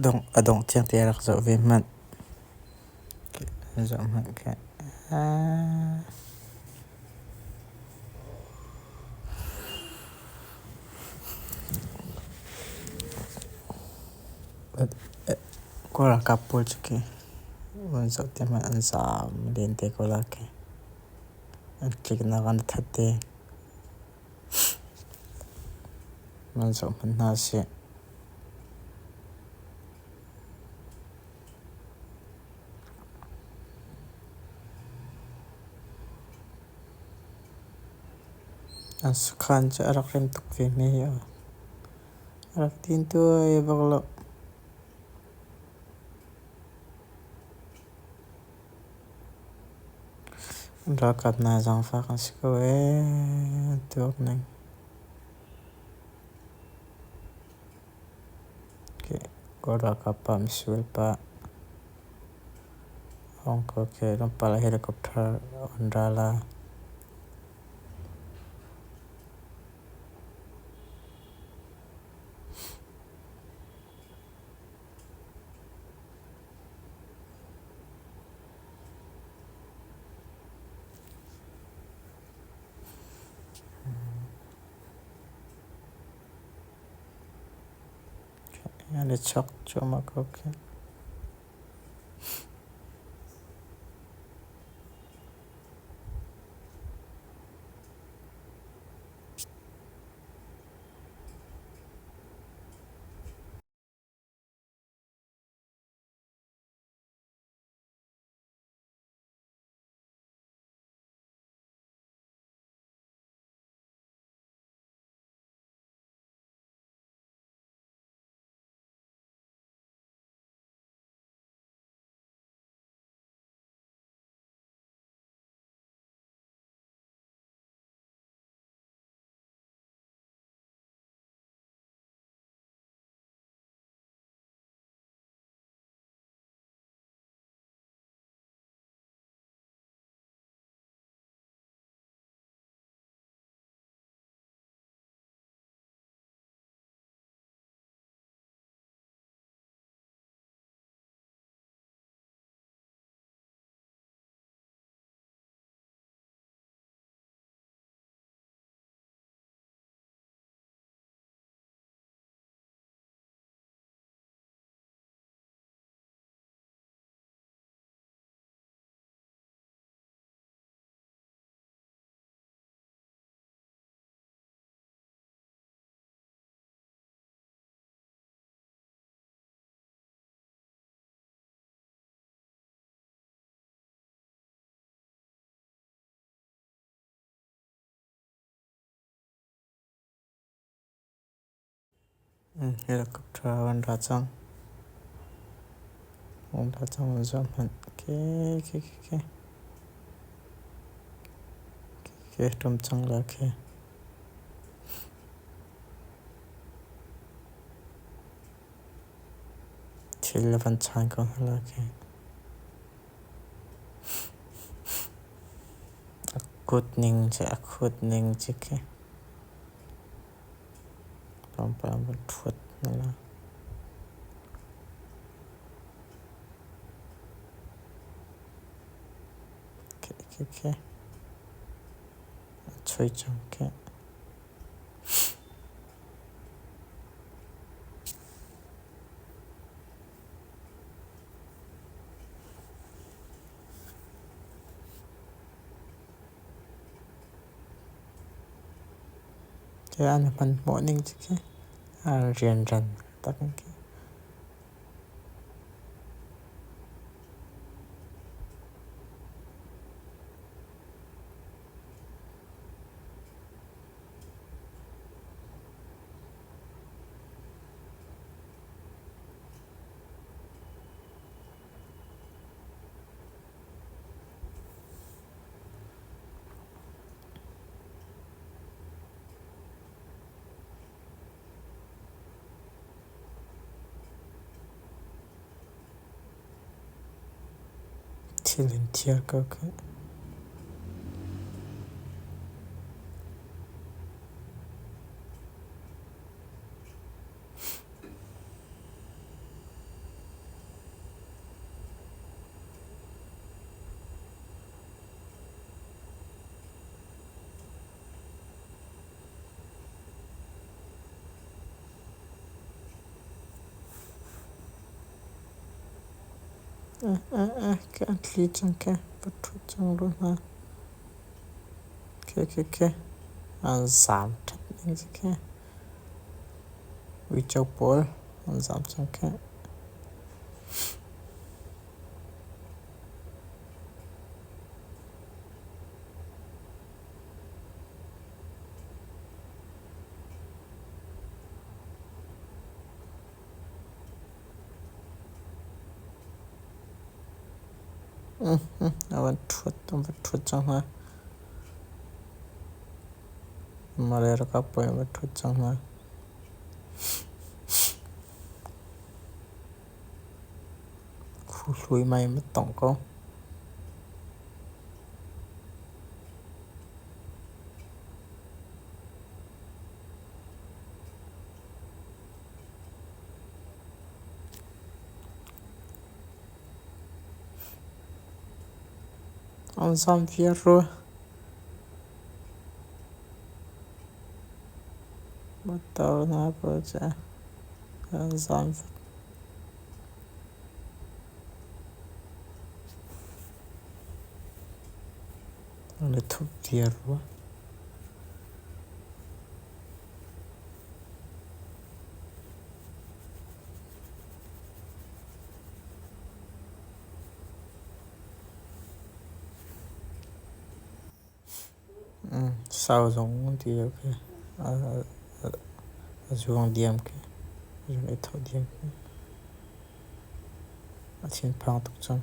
A dongh tiang te rak zoh ve hmanh. Zoh hmanh khi. Kawl ralkap pawl cu khi van zoh te hmanh an zaam len te ko la khi. An tliknak an that te. Van zoh hmanh hna sih. An sakhan cu a rak rem tuk ve hme hi. A rak tin tuai bak lo. Ralkap hna zaangfak an si ko ee, an tuak ning. Kawl ralkap pa misual pa hong ko khi tlawmpal ah helicopter an ra la. An i chok cuahmah ko khi. Helicopter an ra cang. An ra cang an zoh hmanh. Khi khi khi khi. Khi ṭum cang la khi. Thil a van chan ko hna la khi. A kut ning cu a khut ning cu khi. Tlawmpal an van ṭhuat hna la. Khi khi khi. A choi cang khi. An hmanhmawh ning cu khi rianran tak in khi. Thil in thiar ko khah. An tli cang khi. Va ṭhut cang rua hna. Khi khi khi. An zaam ṭhat ning si khi. Uico pawl an zaam cang khi. A van ṭhuat an va ṭhuat cang hna. Malay ralkap pawl an va ṭhuat cang hna. Khuhlu mei an va tongh ko. An zam viar rua. Motor hna pawl cu an zam. An i thup viar rua. Sau zong ti lo khi a zuang diam khi a zuang i thawh diam khi. A thinphang tuk cang.